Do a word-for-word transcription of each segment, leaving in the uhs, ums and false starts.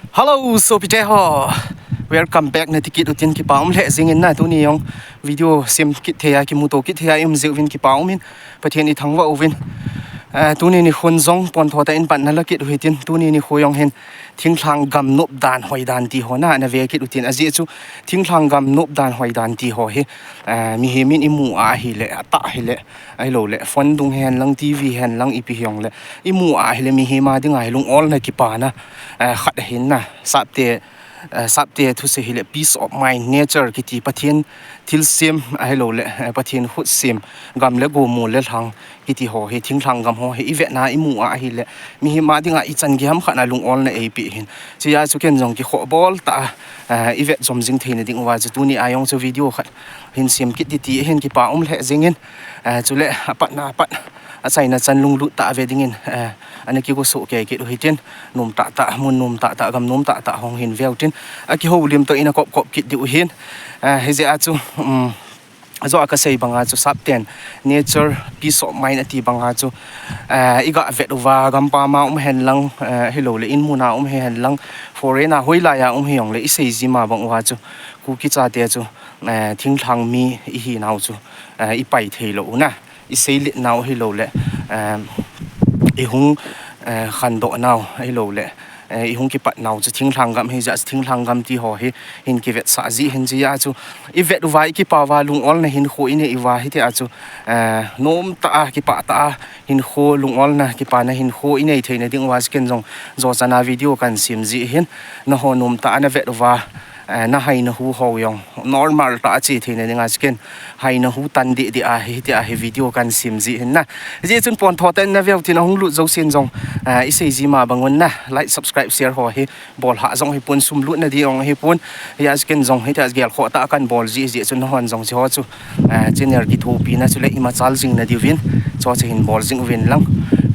Hello, sopite ho. Welcome back nati kit utin kipa um lheh jingin na, tuni jong video sem kit thei a, kimuto kit thei a i um jeh uvin kipa umin, Pathen i thangvah uvin. Eh, tuni nikhon jong pontho tah in pan nala kit u hitin, tuni nikho jong hin thinglhang gam nop dan hoi dan ti ho na, nave kit utin, ajeh chu thinglhang gam nop dan hoi dan ti ho hi, eh, mihem in i mu a ahile, atah ahile, ahilouleh phone dung hihen lang, TV hihen lang, ipi hijongle i mu a ahile mihem a dinga hi lungolna kipana, eh, khat ahin na, sapte, eh, sapte thusei hile peace of mind, nature kiti, Pathen thilsem ahilouleh, eh, Pathen khutsem, gam le go, mol le lhang kiti ho hi, thinglhang gam ho hi i vetna i mu a ahile mihem a dinga ichan gei ham khat na lungolna eipeh hin. Chuti a chu ken jong kikhoh bol tah a, eh, i vet jom jing theina diuva chu tuni a jong chu video khat hin sem kit ding ti hin kipa um lheh jingin, eh, chule apatna apat, achaina chan lunglut tah a ve dingin, eh, ana kigo soh kei kit u hitin, nom tahtah, mun nom tahtah, gam nom tahtah hung hin ve utin, akihoulim toh in akop kop kit diu hin, eh, hijeh a chu, um, ajo a kasei banga chu sapten nature, peace of mind ati banga chu, eh, i ga vet uva, gampam a um hihen lang, eh, ahilouleh inmun a um hihen lang, foreign a hoilai a um hijongle i sei jima bang uva chu Kuki chate chu, eh, thinglhang mi ihinau chu, eh, i pai theilou u na, i seilet nau ahilouleh, eh, i hung, eh, khandoh nau ahilouleh, eh, i hung kipat nau chu thinglhang gam hijeh a chu thinglhang gam ti ho hi hin kivetsah jeh hin, chuti a chu i vet uva i kipah uva lungolna hinkho i nei uva hitia chu, eh, nom tah a, kipah tah a hinkho, lungolna kipana hinkho i nei theina diuva chu ken jong jochan a video kan sem jeh hin, nahon nom tah a na vet uva, eh, na haina hu ho jong normal tah a che theina dinga chu ken haina hu tan deh deh a hitia hi video kan sem jeh hin na. Hijeh chun pontho tah in na ve utin, ahung lut jousen jong, eh, i sei jima bangun na, like, subscribe, share ho hi bol hah jong hipon, sum lutna ding jong hipon. Hijeh a chu ken jong hitia gelkhoh tah a kan bol jeh, hijeh chun nahon jong hiche ho chu, eh, channel kithopina chule i machal jing na diuvin, hiche ho chu hin bol jing uvin lang.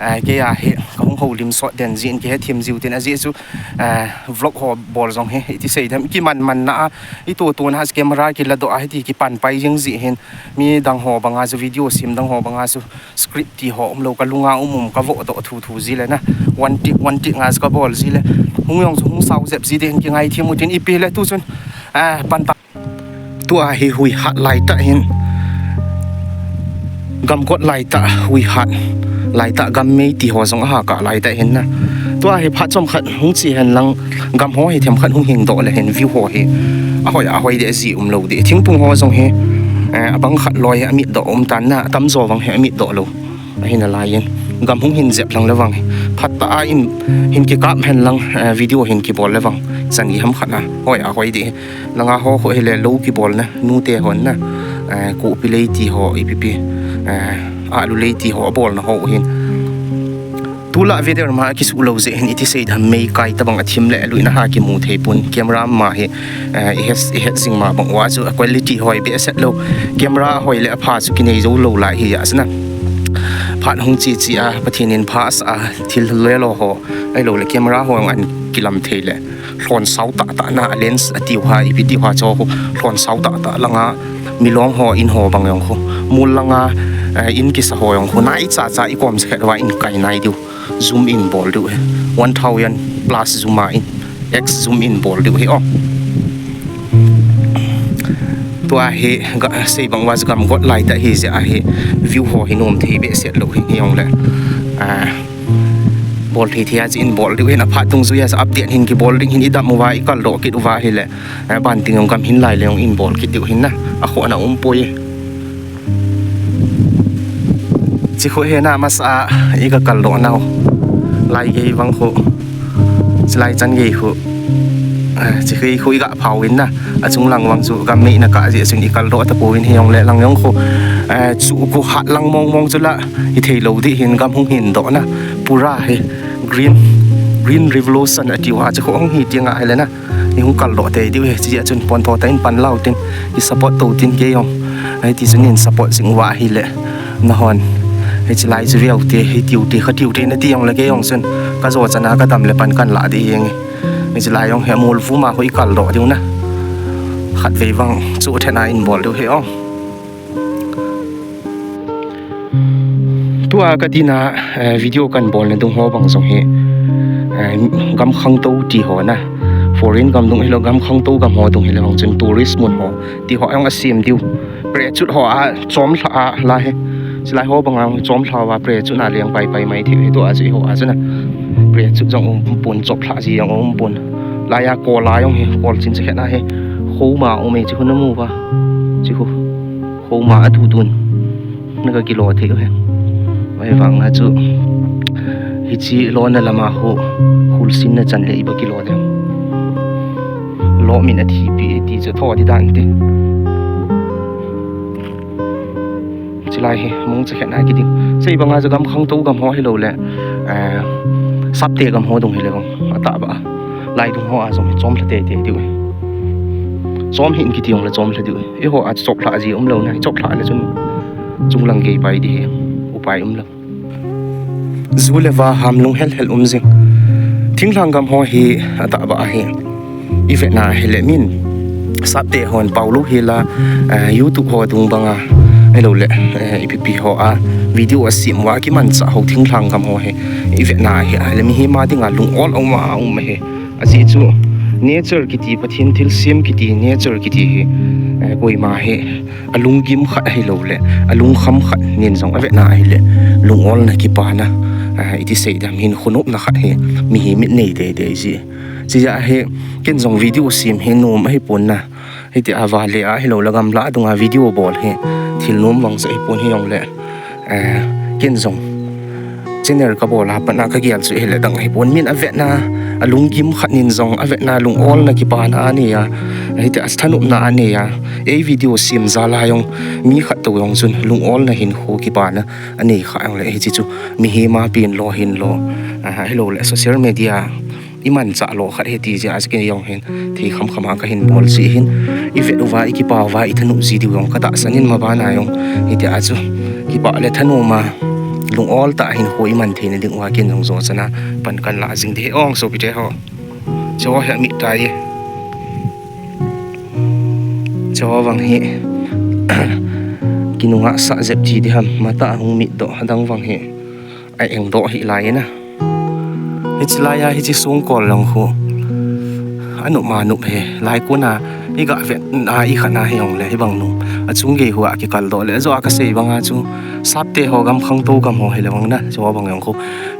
Eh, kei a hi kahung houlim sot den jeh in kihethem jiu tin, ajeh chu, eh, vlog ho bol jong hi iti sei dem, kiman man na a, i to to na a camera kiladoh a hiti kipan pai jing jeh hin, midang ho banga chu, video sem dang ho banga chu script ti ho umlou, kalunga um um kavoh doh thu thu ji le na, one take, one take nga chu kabol ji le, hung jong chu hung sao jep ji ding hin kingaithem utin, ipi le tu chun, eh, pan ta. Tua hi huihat laitah hin, gam got laitah, huihat laitah, gam mei ti ho jong aha kah laitah hin na. Tua hi phat chomkhat hung che hen lang, gam ho hi themkhat hung hingdoh le hin view ho hi ahoi ahoi deh ji umlou ding. Thingphung ho jong hi, eh, abang khat loi hi amitdoh um tan na, atamjo vang hi amitdoh lou. Ahi nalai in, gam hung hin jep lang le vang hi, phat tah a in, hin kikap hen lang, eh, video hin kibol le vang, chan gei ham khat na hoi ahoi ding. Langa ho khu hile lou kibolna, nute hon na, eh, kopi lei ti ho, ipi pi, eh, alu lei ti ho abolna ho hin. Tulai weather ma kisuh lou jeh hin iti sei dem, meikai tabang athim le aluina ha kimu thei pon, camera ma hi, eh, i het, i het jing ma bang uva chu quality hoi behseh lou. Camera hoi le apha chu kinei jou lou lai hijeh a chu na. Phat hung che che a, Pathen in pha asah a, thil le lo ho, ahilouleh camera ho jong an kilam thei le. Lhon sao tah tah na, lens atiu ha, ipi tiu ha, hiche ho khu lhon sao tah tah, langa milong ho, in ho bang jong khu, mol langa, eh, in kisa ho jong khu, nai cha cha i kom sa khet uva in kai nai diu, zoom in bol diu hi, one thousand plus zoom a in, X zoom in bol diu hi o. Tua hi, ga, sei bang uva chu gam got laitah hijeh a hi, view ho hi nom thei behseh lou hi, hijongle, ah, bol thei thei a chu in bol diu hin, aphat dungjui a chu update hin kibol ding hin, i dam uva, i kaldoh kit uva hile, eh, ban ting jong gam hin lai le jong in bol kit diu hin na, akhohna umpoi. Hiche khu hi na masa a i ga kaldoh nau, lai gei vang khu, chulai chan gei khu, eh, hiche gei khu i ga phau in na, achung lang vang chu gam mei na kah jeh chun i kaldoh tapouvin, hijongle lang jong khu, eh, chu khu hat lang mong mong chu la, i thei lou ding hin gam hung hingdoh na, pura hi, green, green revolution atiu ha, hiche khu hung hi teng ahile na, i hung kaldoh tei diu hi, hiche jeh chun pontho tah in pan lau tin, i support to tin kei jong. Hiti chun in support jing uva ahile, nahon hiche lai chu ve ute, hitiu te, khatiu te nati jongle kei jong chun, kajo chan a kadam le pan kan lah ding hi nge. Hiche lai jong hi amol vum a khu i kaldoh diu na. Khatvei vang chu thena in bol diu hi o. Tua kadin a, eh, video kan bolna dung ho bang jong hi, eh, gam khangtou ti ho na, foreign gam dung hilou, gam khangtou gam ho dung hilou vang chun tourist mun ho ti ho jong asem diu. Parachute ho a chomlha a la hi. Chilai ho banga chomlha uva parachute na leng pai pai mai thei hi tua chu eiho a chun a. Parachute jong um pon, choplha ji jong um pon. Laiya kol a jong hi, kol chin chakhet na hi. Khoma um e, chi khu namu uva. Chi khu. Khoma a tu tun. Na ka kilo thei u hi. Ahivanga chu hiche lona lama khu khulsinna chan le iba kilo dem. Lo min a thipi ti chu tho di dan te. Chilai hi mong chakhet na kiding. Sei banga chu gam khangtou gam ho hilou le, eh, sapte gam ho dung hilou vang. Atah ba. Lai dung ho a jong chomlha teitei diu. Chom hih in kiti jong le chomlha diu. Eiho a choplha ji umlou na, choplha le chun chunglang gei pai di hi, upai umlou. Ju le va ham lung hel hel um jing. Thinglhang gam ho hi atah ba ahi. I vetna hile min sapte hon paulou hila, eh, YouTube ho dung banga, ahilou le, eh, ipi pi ho a video asem uva kimanchah ho thinglhang gam ho hi. I vetna hi ahile mihem a dinga lung ol a um a um hi. Ajeh chu nature kiti, Pathen thilsem kiti, nature kiti hi, eh, koima hi alunggim khat ahilou le alungkham khat nin jong avetna ahile lung olna kipana, eh, iti sei dam hin khonopna khat hi mihem in nei teitei ji. Chijeh hi ken jong video sem hi nom ahi pon na. Hiti a vale a hilou le gamla dunga video bol hi thil nom vang chu ahi pon hi jong le. Eh, ken jong channel ka bol a pat na ka gel chu hile dang ahi pon, min avetna, alunggim khat nin jong avetna, lung olna kipana anei a, hiti a thanopna anei a, ei video sem jal a jong mi khat tou jong chun lung olna hinkho kipana anei kha jong le hiche chu mihem a pen lo hin lo, ah, hilou le social media i manchah lo khat hi ti jeh a chu kei jong hin thei kham kham a ka hin bol ji hin, i vet uva, i kipa uva, i thanop ji diu jong ka tahsan in, ma bana jong hiti a chu kipa le thanom a lung ol tah a hinkho i man theina ding uva ken jong jo chan a pan kan la jing di hi ong sopi te ho. Cho hi amit tai. Cho vang hi kinunga sa jep ji di ham, mata hung mit doh, adang vang hi a eng doh hi lai na. Hiche laiya hiche songkol lang khu anop ma nop hi, lai kona i ga vet na i khat na hi jong le hi bang nu. Achung gei khu a kikal doh le, jo a ka sei banga chu sapte ho gam khangtou gam ho hi le bang na, jo bang jong khu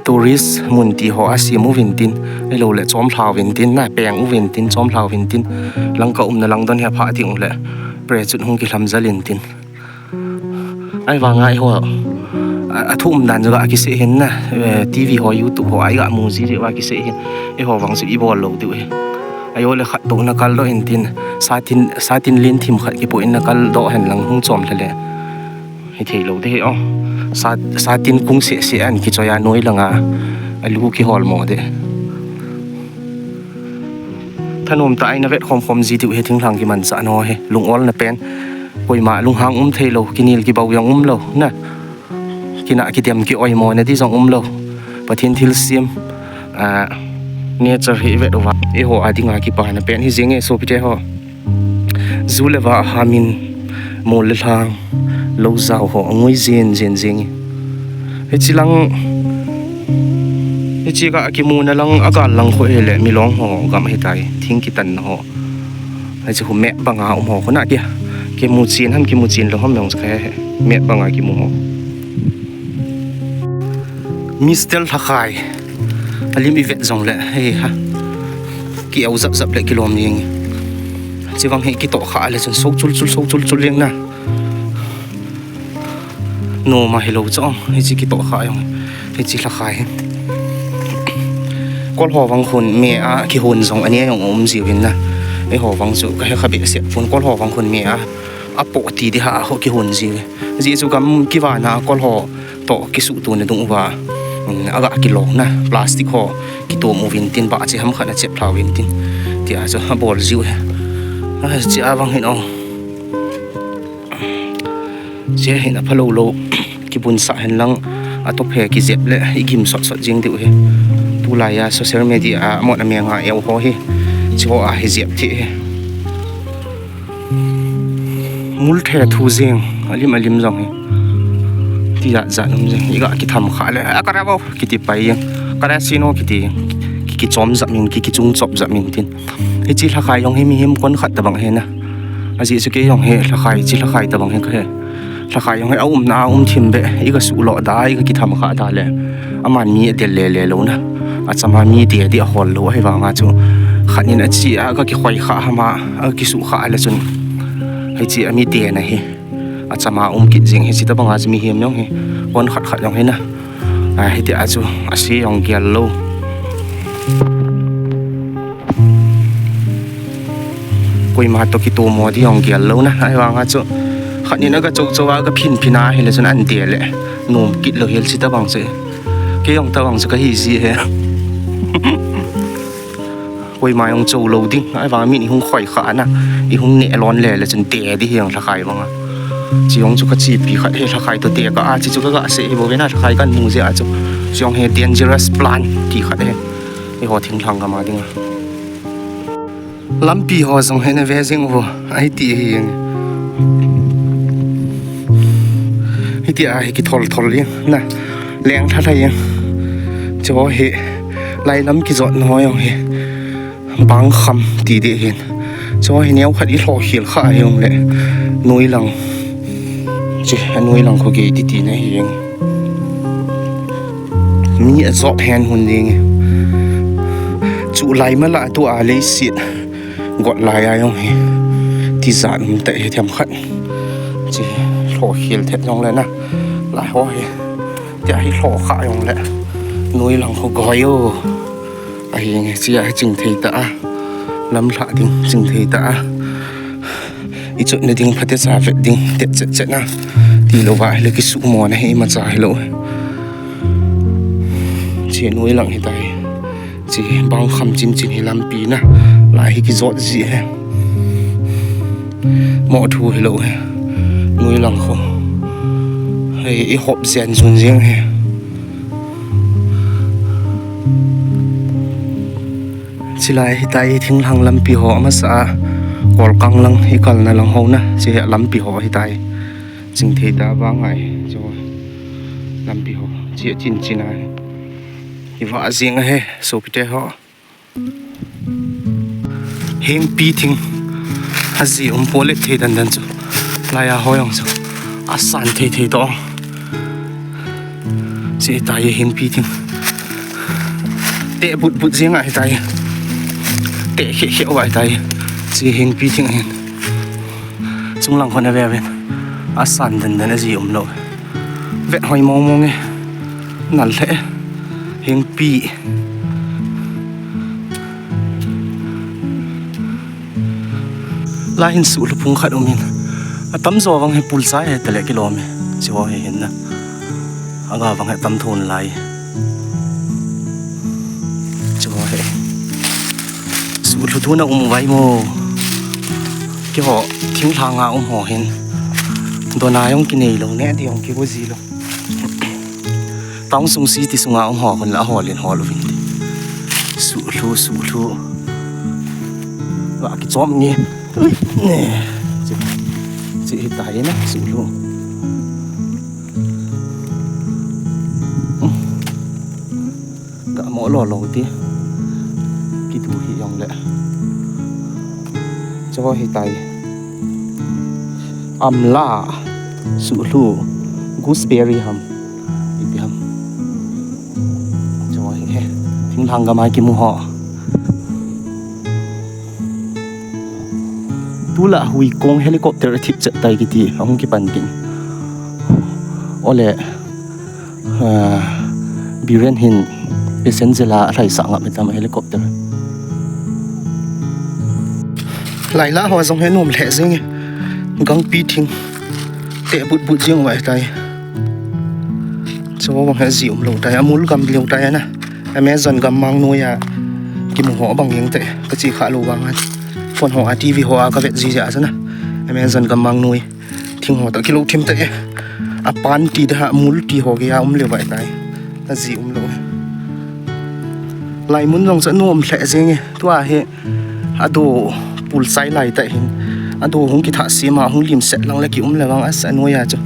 tourist mun ti ho asem uvin tin, ahilou le chomlha uvin tin na, peng uvin tin, chomlha uvin tin, lang ka umna lang don hi apha ding u le, parachute hung kilham jal in tin. Ahivanga eiho a, athu um dan chu ga kisei hin na, eh, TV ho, YouTube ho a i ga mu ji diu va kisei hin. Eiho vang chu i bol lou diu hi. Ajo le khat tou na kal doh in tin, satin, satin len thim khat kipoh in na kal doh hen lang hung chom lha le. Hi thei lou de hi o. Sa, satin kung seh seh an kichoi a noi langa alu kihol mo de. Thanom tah a i na vet khom khom ji diu hi thinglhang kimanchah na ho hi. Lung olna pen. Koima lunghang um thei lou, kinel kibau jong um lou, na. Kinah kidem ki-oimo na di jong um lou. Pathen thilsem, ah, nature hi i vet uva, eiho a dinga kipana pen hi jeng e sopite ho. Ju le va a hamin, mol le lhang, lou jao ho, angui jen jen jeng e. Hichi lang, hichi ka kimuna lang, agal lang khu hile, milong ho gam hitai, thing kitanna ho. Hichi khu map banga um ho khu na kia. Kimu chen ham, kimu chen lou ham jong chu ka he he. Map banga kimu ho. Mister Lhakhai. Alim i vet jong le, hei ha. Ki-eu jap jap le kilom jeng. Chivang hi kitoh kha le chun so chul chul, so chul chul jeng na. Noma hilou chu, hichi kitoh kha jong, hichi Lhakhai hi. Kol ho vang khun me a kihon jong ania jong um jiuvin na. Eiho vang chu ka he kha behseh pon, kol ho vang khun me a, apoh ti di ha ho kihon jiuve. Ji chu gam kivana kol ho toh kisuhtona dung uva, um, aga kilong na, plastic ho kitom uvin tin, bahche ham khat a chep lha uvin tin. Tia chu abol jiu he. A, chia vang hin o. Che hin apha lou lou, kibunsah hen lang, atop he kijep le, i gim sot sot jeng diu hi. Tulai a social media a, amon amenga eu ho hi, chi ho a hi jep thei hi. Mul the thu jeng, alim alim jong hi. Ti jat jat um jeng, i ga kitham kha le, a kara bo, kiti pai jeng, kara sino kiti jeng. kichom jap min, ki, kichung chop jap min tin. Hiche lhakhai jong hi mihem kon khat tabang hi na. Ajeh chu kei jong hi lhakhai, hiche lhakhai tabang hi kahe. Lhakhai jong hi aumna a um thim beh, i kasuh lo da, i kakitham kha da le, aman mi adel le le lou na. Achama mi de di ahol lou, ahivanga chu khat in ache a kakikhoi kha ham a, akisuh kha le chun, hiche a mi de na hi achama um kit jing hi, hiche tabanga chu mihem jong hi kon khat khat jong hi na. A, hitia chu ase jong gel lou. Koima toh kitomo di jong gel lou na. Ahivanga chu khat in aga chou chou a, aga phin phin a hile chun an de le nom kit lou hel, hiche tabang chu. Kei jong tabang chu kahi ji he. Koima jong chou lou ding, ahivang min ihung khoi kha na, ihung neh lon le le chun de di hi jong lhakhai banga. Hiche jong chu kachepi khat hi, lhakhai toh tekah a, hiche chu kaga seh hi bou ve na, lhakhai kamu jeh a chu. Hiche jong hi dangerous plant ti khat hi. Eiho thinglhang gam a dinga. Lampi ho jong hi nave jing uvo, ahiti hi jeng. Hitia hi kithol thol jeng na, leng lha lha jeng. Chu hi lai lam kijotna ho jong hi. Bangkham ti ding ahin. Chu hi neokhat i lhokhel kha ahi jongle, noilang. Chu, noilang kho gei ti tina ahi jeng. Mi ajop hen hun ding. Chu lai mala tua leiset got lai a jong hi tijat um tah hi themkhat. Chu lhokhel thet jongle na, lai ho hi. Tia hi lhokha jongle, noilang kho goi o. Ahi nge, chia hi chingthei tah a. Lamlhah ding chingthei tah a. I chotna ding phatecha vet ding, tet chet chet na. Tilouva hile kisuhmo na hi imacha hilou. Chia noilang hitai. Chi bangkham chin chin hi lampi na. Lai hi kijot ji he. Mo thu hilou he. Noilang kho. Hei, i hop jen jun jeng he. Chilai hitai thinglhang lampi ho amasa a. Kolkang lang hi kalna lang ho na. Chi he lampi ho hitai. Chingthei tah a ngai. Chu lampi ho. Chi chin chin a. Hi va jeng he. Sopite ho. Hengpi thing. Aji um polet thei dan dan chu. Laiya ho jong chu. Asan thei thei toh. Chi tai hengpi thing. Te but but jeng ahi tai. Te khe khe wa tai. Chi hengpi thing hin. Chunglang khon ave ave. Asan dan dan aji um lou. Vet hoi mong mong e. Nal lheh e. Hengpi. Lai hin suhlu phung khat um in. Atamjo vang hi pulsai he tale kilom e. Chi ho hi hin na. Aga vang hi tam thon lai. Chi ho hi. Suhlu tuna um vai mo. Keiho thinglhang a um ho hin. Dona jong kinei lou ne, ti jong kigo ji lou. Town sung city sunga um ho khun la hol in hol uvin ti. Suhlu, suhlu. Ga kichom nge. Ui, ne. Chi, chi hitai na, suhlu. Ga mo lo lo ti. Kitu hi jongle. Chu hitai. Amla, suhlu, gooseberry ham. Ipi ham. Chu hi he. Thinglhang gam a kimu ho. Tulai Huikong helicopter thip chet tai kiti, ahung kipan tin. Ole, ah, Biren hin passenger la alhaisah ngap hitam helicopter. Laila ho jong hi nom lheh jeng e. Gangpi thing. Te but but jeng uva tai. Chu vang hi ji um lou tai. Amul gam lou tai na. Amazon gammang noiya kimu ho bang jeng te, kache kha lou vang a. Phone ho a, TV ho a kavet ji jeh a chu na. Amazon gammang noi. Thing ho toh kilou thim te. Apan ti da, amul ti ho geiya um lou vai tai. Aji um lou. Lai mun jong chu nom lheh jeng e. Tua hi Ado pulsai lai tah hin. Ado hung kithah sema, hung limset lang le kium le vang asa noiya chu.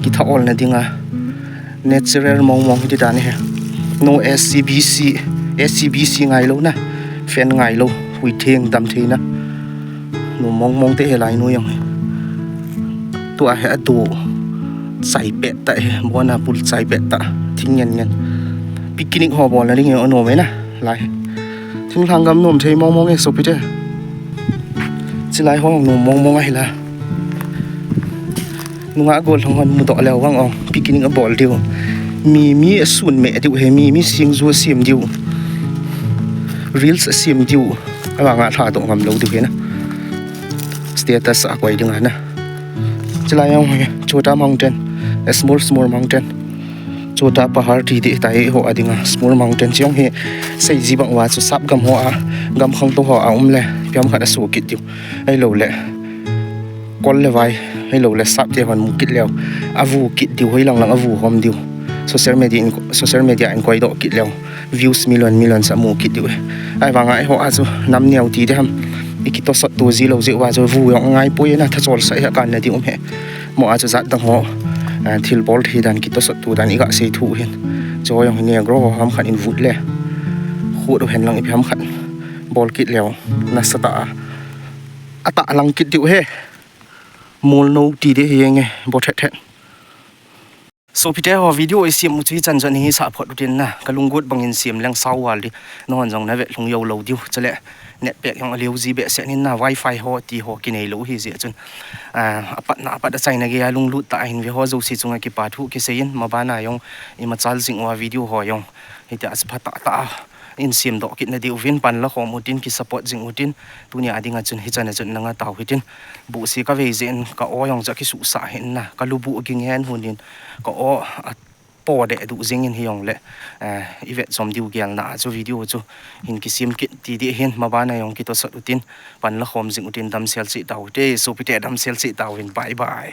Kithah olna dinga. Natural mong mong hiti dan hi. No S C B C. A C B C ngailou na, fan ngailou, hui theng dam thei na. Nu mong mong te he lai nu jong hi. Tua hi adu chai pet ta hi, bona pul chai pet ta, thing ngen ngen. Picnic ho bol na ding hi anu me na, lai. Thinglhang gam nom thei mong mong e sopite. Chilai ho nu mong mong ahi la. Nunga gol hong hon mudoh leu vang ong, picnic abol diu. Mi, mi asun me diu he, mi, mi singju asim diu. Reels asim diu. Avanga lha doh ngam lou diu he na. Status a koi ding a na. Chilai ong he, Chota Mountain, a small, small mountain. Chota Pahar ti ding tai ho a dinga, small mountain. Chi ong he, sei ji bang uva chu sap gam ho a, gam khangtou ho a um le, piam khat asu kit diu. Ahilou le. Kol le vai, ahilou le sap te hon mu kit leu. Avu kit diu, hoi lang lang avu hom diu. Social media in, social media in koi doh kit leu. Views million, million sa mu kit diu. Ahivanga eiho a chu nam neo ti ding ham. I kitosot tu ji lou ji uva chu vu jong ngai poi na tha chol sa he kan na diu um he. Mo a chu jat dang ho. Eh, thil bol thei dan kitosot tu dan i ga sei thu hin. Chu jong hi negro ho ham khat in vut le. Khut u hen lang ipi ham khat. Bol kit leu. Nasa ta a. Atah lang kit diu he. Mol no ti ding hi nge, bo thet thet. Sopite ho video i siam u chu hichan chun hi sah phot utin na, ka lunggut bangin siam leng sao val ding, nahon jong na vetlhung jou lou diu, chule net pack jong aliu ji behseh in na, wifi ho ti ho kinei lou hi jeh chun, ah, apatna apat achaina gei a lunglut tah a hin ve ho jouse chunga kipa thu kisei in, mabana jong i machal jing uva video ho jong hitia phatah tah a in siam doh kit na diuvin pan la khom utin, ki support jing utin, tunia dinga chun hichan a chun nanga tao hitin, buhsi ka vei jeh in ka aw jong chu akisuhsah hin na, ka lubu ging hen hun in, ka aw apo deh duh jing in hi jong le, eh, i vet jom diu gelna a chu video chu hin kisim kit ti ding hin, mabana jong kitosot utin, pan la khom jing utin, damsel cheh tau te, sopite damsel cheh tau hin, bye bye.